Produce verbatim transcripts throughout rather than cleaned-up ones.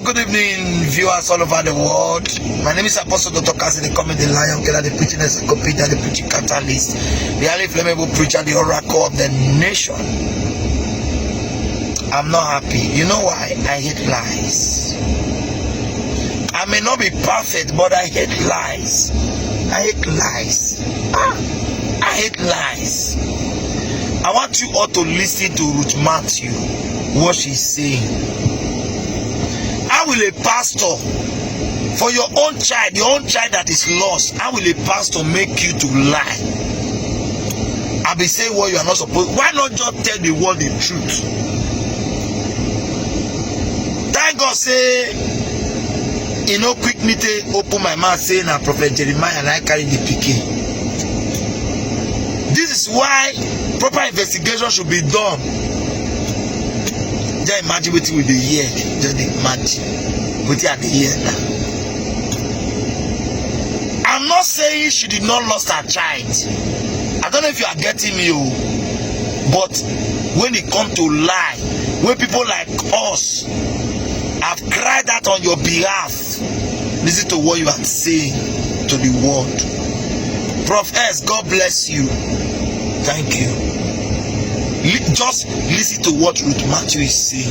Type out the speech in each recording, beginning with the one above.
Good evening, viewers all over the world. My name is Apostle Doctor Kasi, the comedy lion killer, the preaching encyclopedia, the preaching catalyst, the highly flammable preacher, the oracle of the nation. I'm not happy. You know why? I hate lies. I may not be perfect, but I hate lies. I hate lies. Ah, I hate lies. I want you all to listen to Ruth Matthew, what she's saying. How will a pastor, for your own child, your own child that is lost, how will a pastor make you to lie? I be say what you are not supposed. Why not just tell the world the truth? Thank God say e no quick me take open my mouth say na Prophet Jeremiah na I carry the pikin. This is why proper investigation should be done. Just imagine wetin we dey hear. Just dey imagine wetin I dey hear now. I'm not saying she did not lost her child. I don't know if you are getting me, oh, but when it come to lie, when people like us have cried out on your behalf, listen to what you are saying to the world. Prof S, God bless you. Thank you. Li- just listen to what Ruth Matthew is saying.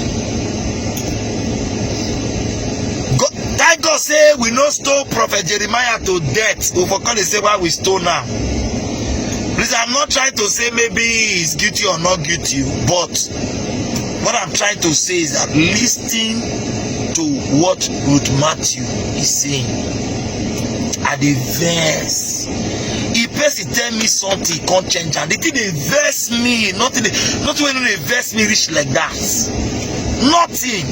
God, thank God say we no stone Prophet Jeremiah to death. We for come dey say why we stone am. Please, I'm not trying to say maybe he's guilty or not guilty, but what I'm trying to say is that listen to what Ruth Matthew is saying. I dey vex. If person tell me something, come change am. The thing dey vex me. Nothing, dey, nothing wey no dey vex me reach like that. Nothing.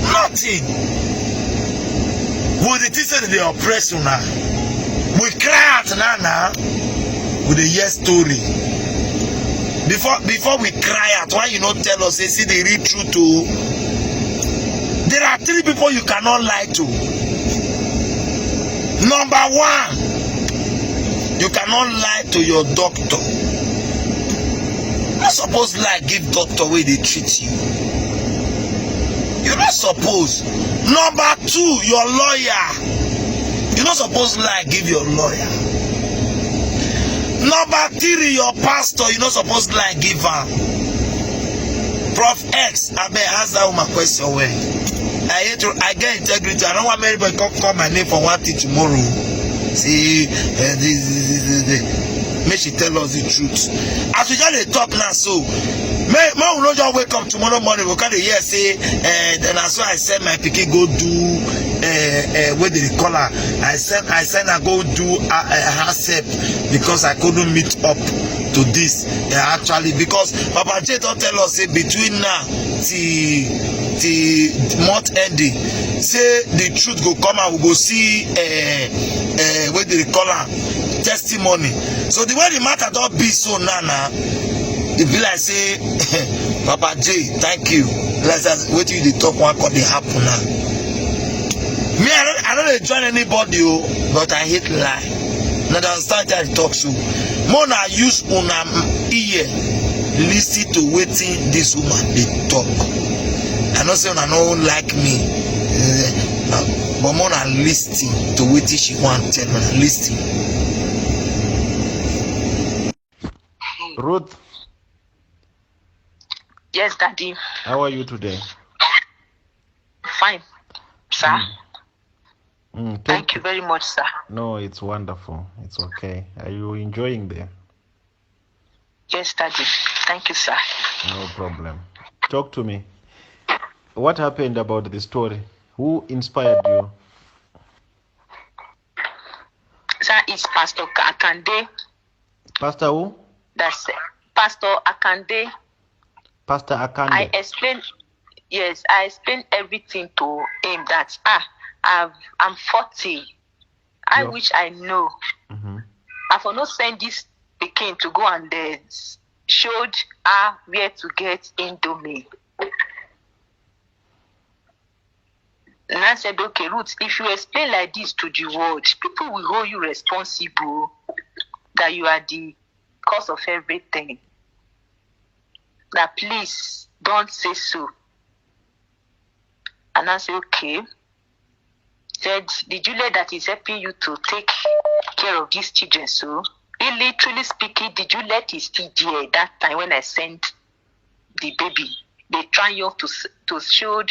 Nothing. With the things that dey oppress una, we cry out now, now. We dey hear story. Before, before we cry out, why you no tell us? Say, see the real truth, oh. There are three people you cannot lie to. Number one, you cannot lie to your doctor. You no suppose lie give doctor wey dey treat you. You no suppose. Number two, your lawyer. You no suppose lie give your lawyer. Number three, your pastor. You no suppose lie give am. Prof X, abeg, ask that woman question well. I hate to, I get integrity. I don't want anybody come call my name for one thing tomorrow. See, uh, this, this, this, this, this. Make she tell us the truth. As we just dey talk now, so may, may we no just wake up tomorrow morning, we come dey hear say, uh, then I so I send my pikin go do, uh, uh, what do they call her? I send, I send her go do uh, uh, herself because I couldn't meet up to this. Uh, actually, because Papa J don tell us say between now till till month ending, say the truth go come and we go see uh, uh, what do they call am, testimony. So the way the matter don be so now, now e be like say Papa J, thank you. Like that, wetin you dey talk one come dey happen now. Me, I don't, I don't dey join anybody, oh, but I hate lie. Now understand that I talk so. More na use una ear, listen to wetin this woman dey talk. I know say una no like me, eh, but more na listen to wetin she want tell una. Listen. Ruth, Yes, Daddy. How are you today? Fine, sir. Mm, talk Thank to- you very much, sir. No, it's wonderful. It's okay. Are you enjoying there? Yes, Daddy. Thank you, sir. No problem. Talk to me. What happened about the story? Who inspired you? Sir, it's Pastor Ka- Akande. Pastor who? That's Pastor Akande. Pastor Akande. I explained, yes, I explained everything to him that ah, I've, I'm forty. I Yeah. wish I know. Mhm. I for not send this pikin to go and uh, showed her where to get Indomie. And I said, okay, Ruth, if you explain like this to the world, people will hold you responsible that you are the cause of everything. That please don't say so. And I say, okay. Said, the Juliet that is helping you to take care of these children, so he literally speaking, the Juliet is still there that time when I sent the baby. They try you to s- to show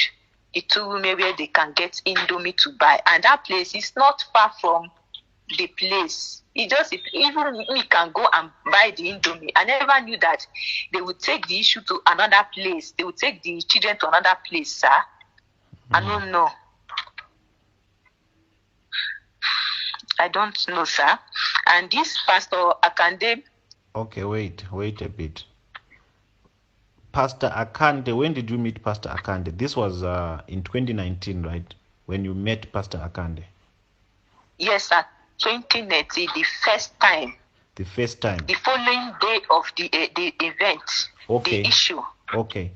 the two women where they can get indomie to buy, and that place is not far from the place. It just, if even me can go and buy the indomie. I never knew that they would take the issue to another place. They would take the children to another place, sir. I don't know. I don't know, sir. And this Pastor Akande, Okay, wait, wait a bit. Pastor Akande, when did you meet Pastor Akande? This was uh, in twenty nineteen, right? When you met Pastor Akande. Yes, sir. twenty nineteen, the first time, The first time. The following day of the uh, the event, Okay. The issue. Okay.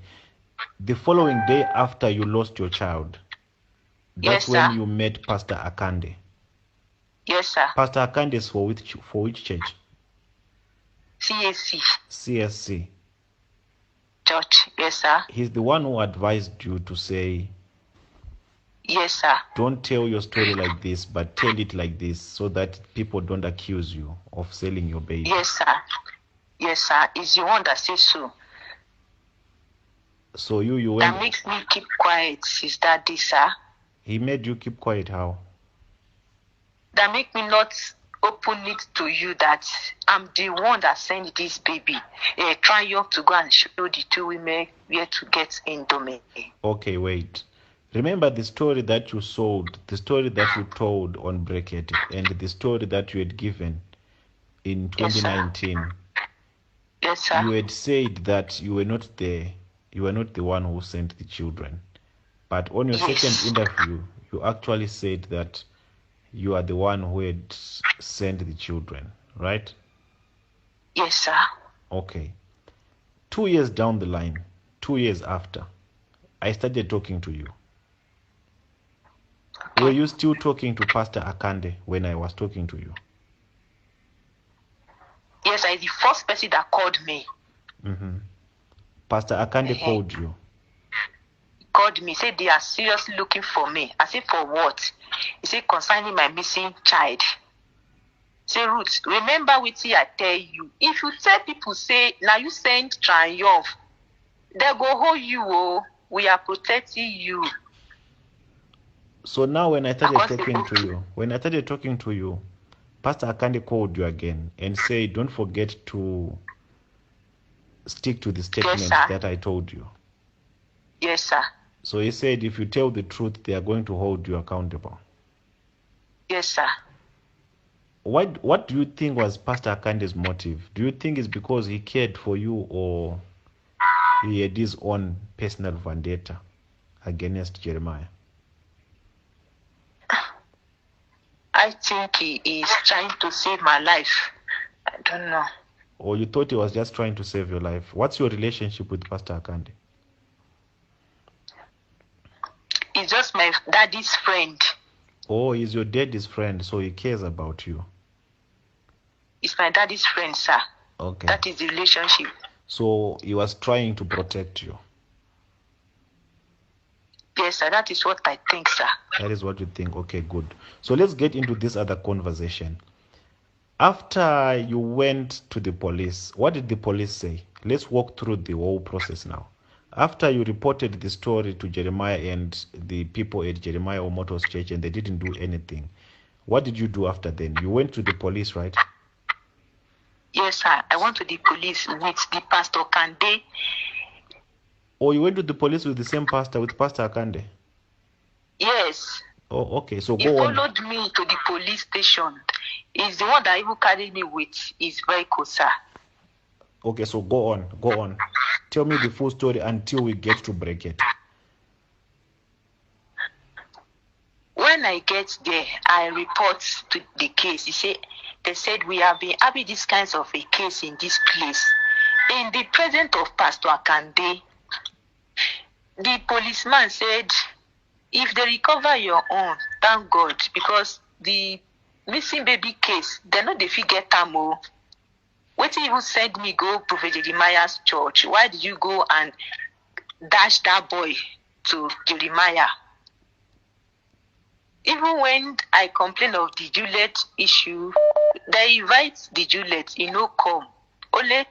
The following day after you lost your child, that's Yes, when sir. You met Pastor Akande. Yes, sir. Pastor Akande is for which for which church? C A C. C S C. Church. Yes, sir. He's the one who advised you to say, Yes, sir. Don't tell your story like this, but tell it like this, so that people don't accuse you of selling your baby. Yes, sir. Yes, sir. Is the one that says so. So you you That went. Makes me keep quiet since that day, sir. He made you keep quiet. How? That make me not open it to you that I'm the one that sent this baby. Uh, try you to go and show the two women where to get indomie. Okay, wait. Remember the story that you sold, the story that you told on Brekete, and the story that you had given in Yes, sir. twenty nineteen. Yes, sir. You had said that you were not there. You were not the one who sent the children. But on your Yes. Second interview, you actually said that you are the one who had s- sent the children, right? Yes, sir. Okay. Two years down the line, two years after, I started talking to you. Were you still talking to Pastor Akande when I was talking to you? Yes, I the first person that called me. Mm-hmm. Pastor Akande Uh-huh. Called you. Called me, said they are seriously looking for me. I said, "For what?" He said, "Concerning my missing child." Say, "Ruth, remember what I tell you. If you tell people, say, now you send Triumph, they go hold you. Oh, we are protecting you." So now when I started Because talking to you, when I started talking to you, Pastor Akande called you again and said, "Don't forget to stick to the statement sir. That I told you." Yes, sir. So he said, "If you tell the truth, they are going to hold you accountable." Yes, sir. What, what do you think was Pastor Akande's motive? Do you think it's because he cared for you, or he had his own personal vendetta against Jeremiah? I think he is trying to save my life. I don't know. Or you thought he was just trying to save your life? What's your relationship with Pastor Akande? He's just my daddy's friend. Oh, he's your daddy's friend, so he cares about you. He's my daddy's friend, sir. Okay. That is the relationship. So he was trying to protect you. Yes, sir. That is what I think, sir. That is what you think. Okay, good. So let's get into this other conversation. After you went to the police, what did the police say? Let's walk through the whole process now. After you reported the story to Jeremiah and the people at Jeremiah Omoto's church, and they didn't do anything, what did you do after then? You went to the police, right? Yes, sir. I went to the police with the Pastor Kande. Oh, you went to the police with the same pastor, with Pastor Akande? Yes. Oh, okay. So He go on. Followed me to the police station. He's the one that even carried me with his vehicle, sir. Okay, so go on, go on. Tell me the full story until we get to Brekete. When I get there, I report to the case. He say, they said we have been having these kinds of a case in this place. In the presence of Pastor Akande, the policeman said, if they recover your own, thank God, because the missing baby case, they no dey fit get am o. Wetin even send me go Prophet Jeremiah's church? Why did you go and dash that boy to Jeremiah? Even when I complain of the Juliet issue, they invite the Juliet, you know, come. Only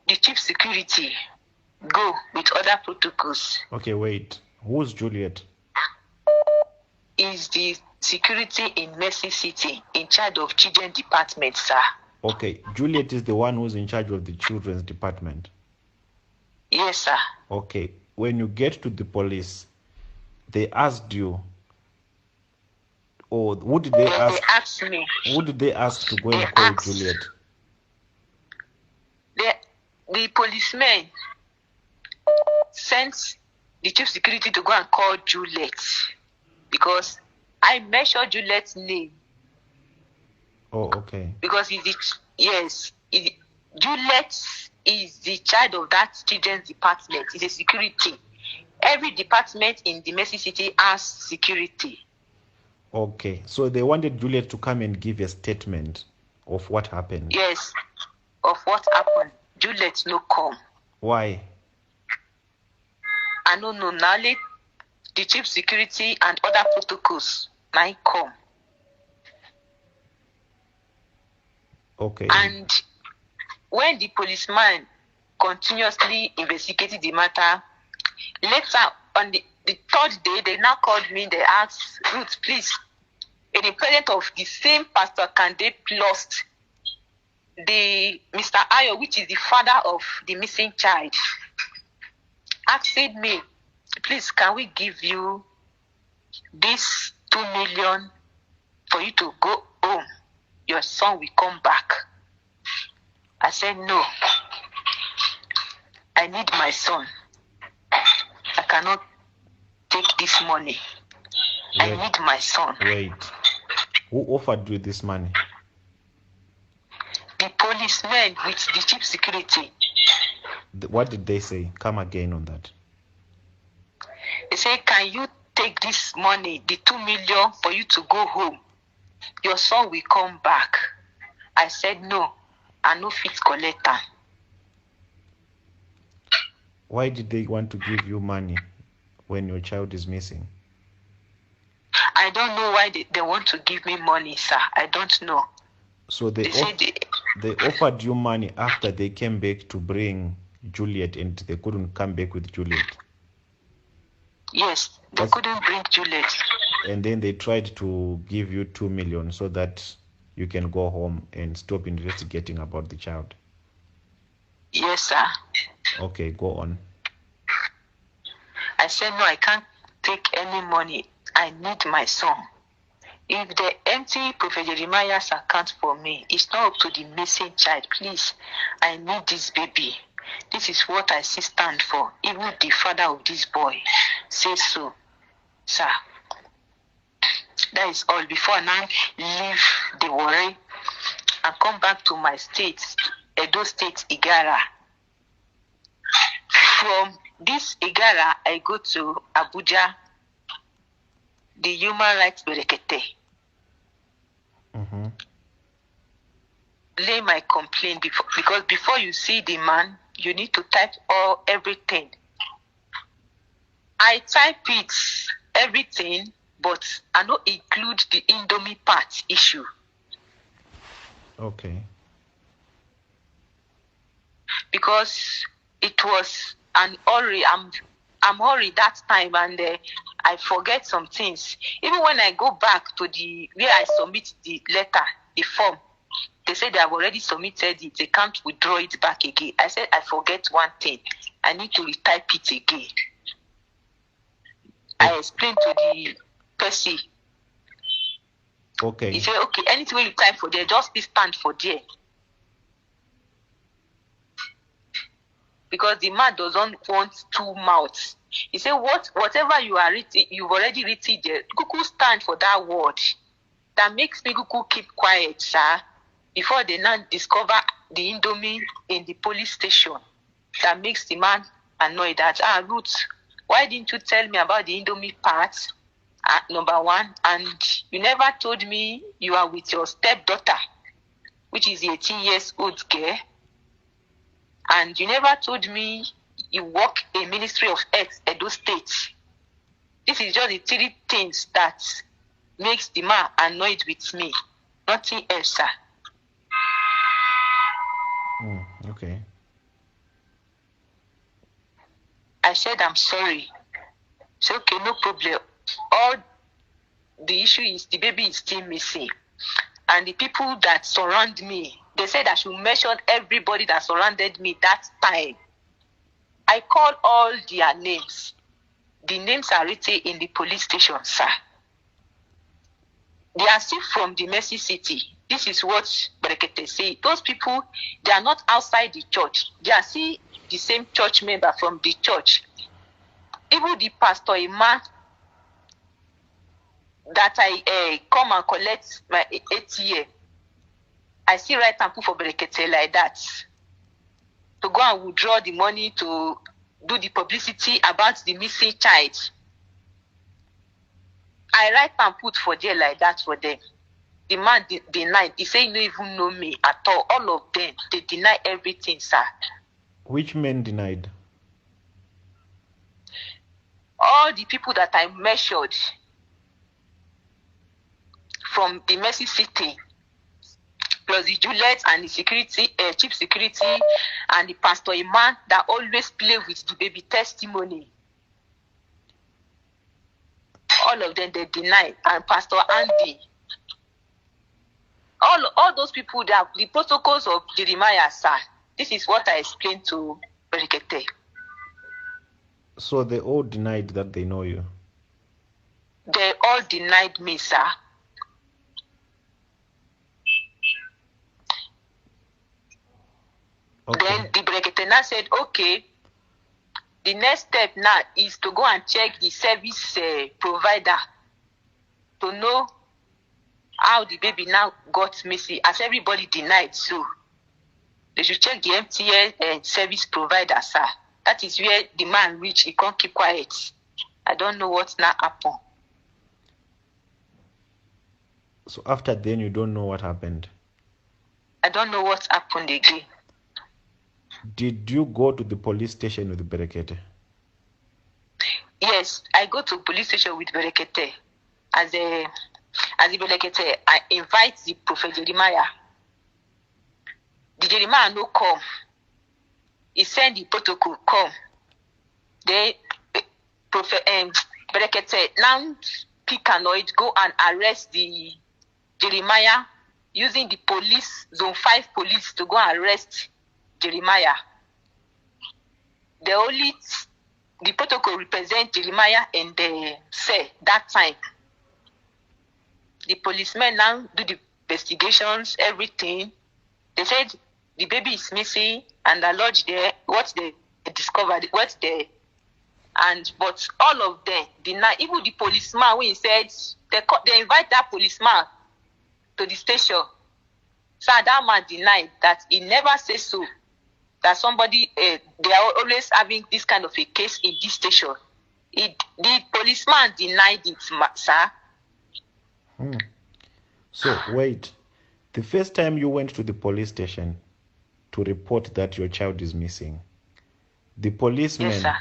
the chief security go with other protocols. Okay, wait. Who's Juliet? Is the security in Mercy City in charge of children department, sir. Okay, Juliet is the one who's in charge of the children's department. Yes, sir. Okay, when you get to the police, they asked you, or who did they They, ask? They asked me. Who did they ask to go and They call asked- Juliet? The, the policemen sent the chief security to go and call Juliet because I mentioned Juliet's name Oh, okay. because he's the ch- yes, he, Juliet is the child of that children's department. He's a security. Every department in the Mercy City has security. Okay. So they wanted Juliet to come and give a statement of what happened. Yes, of what happened. Juliet no come. Why? I no know. Now let the chief security and other protocols now come. Okay. And when the policeman continuously investigated the matter, later on the, the third day, they now called me. They asked, "Ruth, please, in the presence of the same Pastor Kande plus the Mister Ayo, which is the father of the missing child, asked me, please, can we give you this two million for you to go home? Your son will come back." I said, "No, I need my son. I cannot take this money. I Wait. Need my son." Wait. Who offered you this money? The policemen with the chief security. Th- What did they say? Come again on that. They say, "Can you take this money, the two million, for you to go home? Your son will come back." I said, "No, I no fit collect am." Why did they want to give you money when your child is missing? I don't know why they, they want to give me money, sir. I don't know. So they They say off- they, they offered you money after they came back to bring Juliet, and they couldn't come back with Juliet. Yes, they That's- couldn't bring Juliet. And then they tried to give you two million so that you can go home and stop investigating about the child. Yes, sir. Okay, go on. I said, "No, I can't take any money. I need my son. If they empty Prophet Jeremiah's account for me, it's not up to the missing child. Please, I need this baby. This is what I see stand for. Even the father of this boy says so, sir." That is all. Before I now leave the worry and come back to my state, Edo State, Igara. From this Igara, I go to Abuja, the human rights berekete. Mm-hmm. Lay my complaint before, because before you see the man, you need to type all everything. I type it, everything, but I no include the Indomie part issue. Okay. Because it was an hurry. I'm I'm hurry that time, and uh, I forget some things. Even when I go back to the where I submit the letter, the form, they said they have already submitted it. They can't withdraw it back again. I said, "I forget one thing. I need to retype it again." I explained to the person. Okay. He said, "Okay, anything you type for there, just stand for there." Because the man doesn't want two mouths. He said, "What, whatever you are written, you've already written there. Kuku stand for that word." That makes me kuku keep quiet, sir. Before they now discover the Indomie in the police station, that makes the man annoyed that, "Ah, Ruth, why didn't you tell me about the Indomie part?" Uh, number one, and you never told me you are with your stepdaughter, which is eighteen years old girl, and you never told me you work in Ministry of Health, Edo State. This is just the three things that makes the man annoyed with me. Nothing else, sir. Mm, okay. I said, "I'm sorry." So, "Okay, no problem. All the issue is the baby is still missing." And the people that surround me, they said I should mention everybody that surrounded me that time. I called all their names. The names are written in the police station, sir. They are still from the Mercy City. This is what Brekete say. Those people, they are not outside the church. They are still the same church member from the church. Even the pastor, a man that I uh, come and collect my A T M, I still write and put for Brekete like that to go and withdraw the money to do the publicity about the missing child. I write and put for there like that for them. The man de- denied. He said he no even know me at all. All of them, they deny everything, sir. Which men denied? All the people that I measured from the Mercy City, plus the Juliet and the security, uh, chief security, and the pastor, a man that always play with the baby testimony. All of them, they deny, and Pastor Andy. All all those people, they are the protocols of Jeremiah, sir. This is what I explained to Brekete. So they all denied that they know you. They all denied me, sir. Okay. Then the Brekete now said, "Okay, the next step now is to go and check the service uh, provider to know how the baby now got missing, as everybody denied." So they should check the M T N uh, service provider, sir. That is where the man reach. He can't keep quiet. I don't know what now happened. So after then, you don't know what happened. I don't know what happened again. Did you go to the police station with Brekete? Yes, I go to police station with Brekete. As a as the Brekete, I invite the Prophet Jeremiah. The Jeremiah no come. He send the protocol come. Then eh, Prophet um, Brekete now pick Anoid, go and arrest the Jeremiah using the police, zone five police, to go and arrest Jeremiah. The only the protocol represent Jeremiah and the sir that time. The policemen now do the investigations, everything. They said the baby is missing and the lodge there, what they discovered, what they and but all of them deny. Even the policeman, when he said they co- they invite that policeman to the station, so that man denied that he never say so. That somebody uh, they are always having this kind of a case in this station. It, the policeman denied it, ma- sir. Hmm. So wait, the first time you went to the police station to report that your child is missing, the policeman Yes, sir.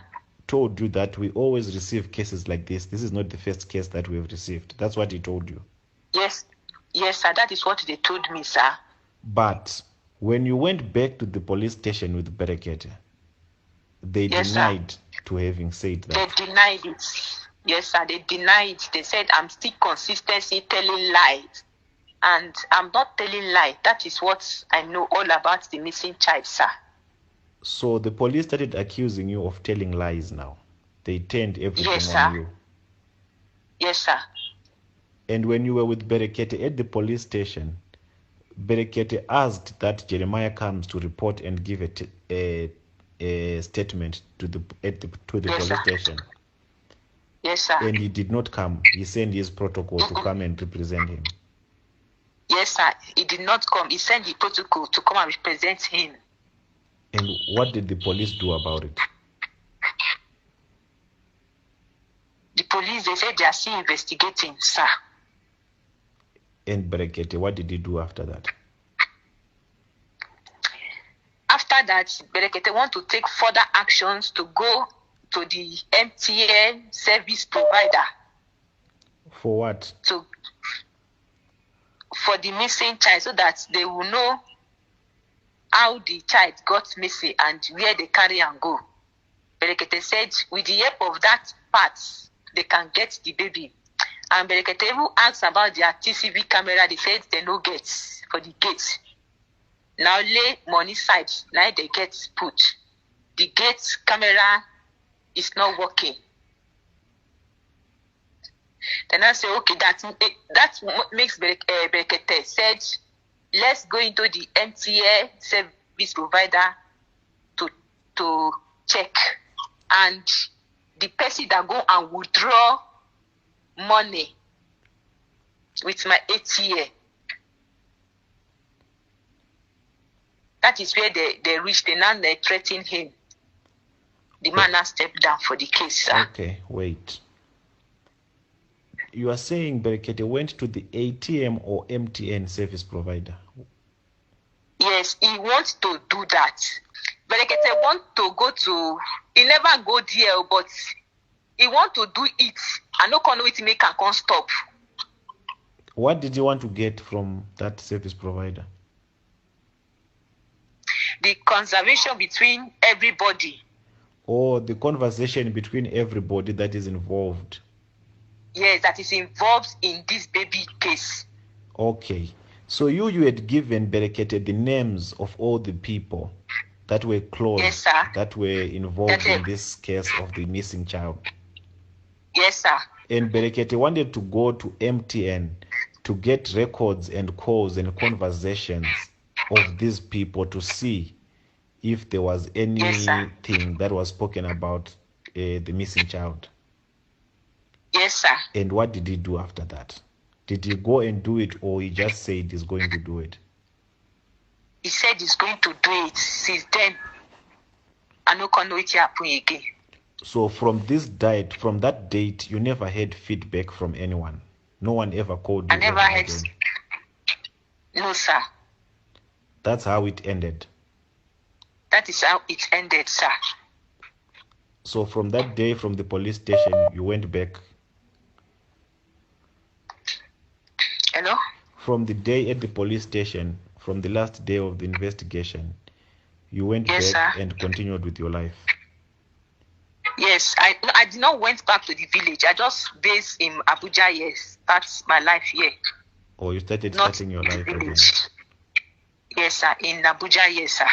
told you that we always receive cases like this. This is not the first case that we have received. That's what he told you. Yes, yes, sir. That is what they told me, sir. But when you went back to the police station with Brekete, they Yes, sir. denied to having said They that. Denied it. Yes, sir. They denied. They said I'm still consistency telling lies, and I'm not telling lie. That is what I know all about the missing child, sir. So the police started accusing you of telling lies now. They turned everything Yes, on sir. You. Yes, sir. And when you were with Brekete at the police station, Brekete asked that Jeremiah comes to report and give a, t- a, a statement to the at the, to the Yes, police sir. Station, Yes, sir. And he did not come. He sent his protocol to come and represent him. Yes, sir. He did not come. He sent the protocol to come and represent him. And what did the police do about it? The police, they said they are still investigating, sir. And Brekete, what did he do after that? After that, Brekete want to take further actions to go to the M T N service provider. For what? to for the missing child, so that they will know how the child got missing and where they carry and go. Berekete said with the help of that part, they can get the baby. And Berekete even asked about their T C V camera. They said they no get for the gate. Now lay money side, now they get put. The gate camera is not working. Then I say, okay, that eh, that mo- makes Berek- uh, Berekete said, let's go into the M T N service provider to to check, and the person that go and withdraw money with my A T M. That is where they, they reach. They now they threaten him. The man now step down for the case, sir. Okay, wait. You are saying Berekete went to the A T M or M T N service provider? Yes, he wants to do that. Berekete want to go to. He never go there, but he want to do it. I no come know wetin make am come stop. What did you want to get from that service provider? The conservation between everybody. Or the conversation between everybody that is involved? Yes, that is involved in this baby case. Okay. So you you had given Berekete the names of all the people that were close, Yes, sir. that were involved That were- in this case of the missing child. Yes, sir. And Berekete wanted to go to M T N to get records and calls and conversations of these people to see if there was Yes, sir. anything that was spoken about uh, the missing child. Yes, sir. And what did he do after that? Did he go and do it, or he just said he's going to do it? He said he's going to do it. Since then, I no come know wetin happen again. So from this date, from that date, you never had feedback from anyone. No one ever called you. I never ever had. Again. No, sir. That's how it ended. That is how it ended, sir. So from that day, from the police station, you went back. Hello? From the day at the police station, from the last day of the investigation, you went Yes, back sir. And continued with your life. Yes, I no, I did not went back to the village. I just based in Abuja. Yes, that's my life here. Or you started Not starting your the life again. Village. Yes, sir. In Abuja, yes, sir.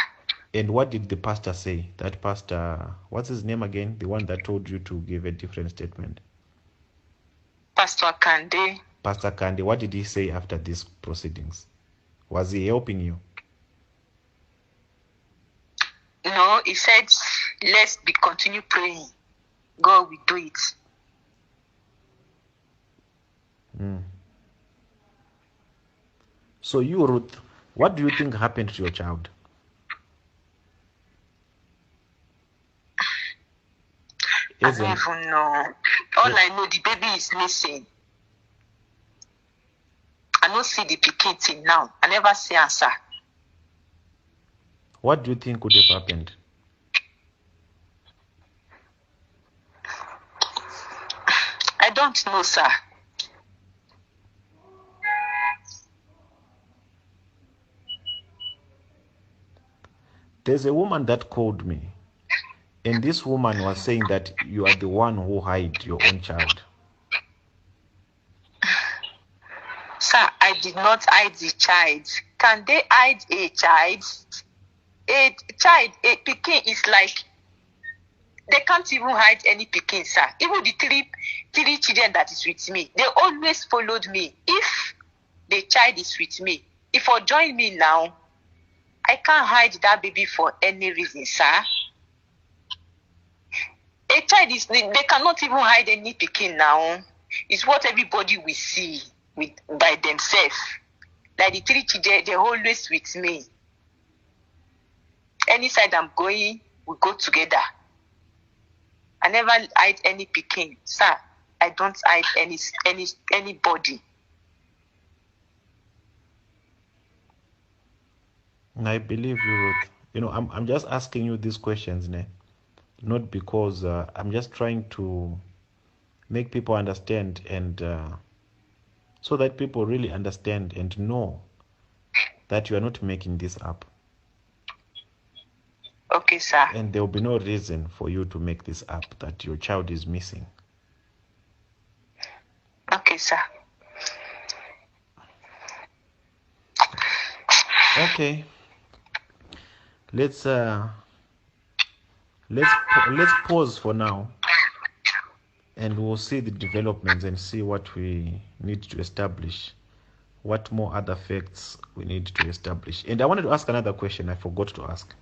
And what did the pastor say? That pastor, what's his name again? The one that told you to give a different statement. Pastor Kande. Pastor Kande, what did he say after these proceedings? Was he helping you? No, he said, let's be continue praying. God will do it. Mm. So you, Ruth, what do you think happened to your child? I As don't in, even know. All I know, the baby is missing. I no see the pikin till now. I never see am, sir. What do you think could have happened? I don't know, sir. There's a woman that called me, and this woman was saying that you are the one who hid your own child. Sir, I did not hide the child. Can they hide a child? A child, a pikin is like, they can't even hide any pikin, sir. Even the three three children that is with me, they always followed me. If the child is with me, if you join me now, I can't hide that baby for any reason, sir. A child is, they, they cannot even hide any pikin now. It's what everybody will see with by themselves. Like the three children, they're always with me. Any side I'm going, we go together. I never hide any pikin, sir. I don't hide any any anybody. I believe you, Ruth. You know, I'm I'm just asking you these questions, ne? Not because uh, I'm just trying to make people understand and uh, so that people really understand and know that you are not making this up. Okay, sir. And there will be no reason for you to make this up that your child is missing. Okay, sir. Okay. Let's uh let's pa- let's pause for now, and we'll see the developments and see what we need to establish, what more other facts we need to establish. And I wanted to ask another question I forgot to ask.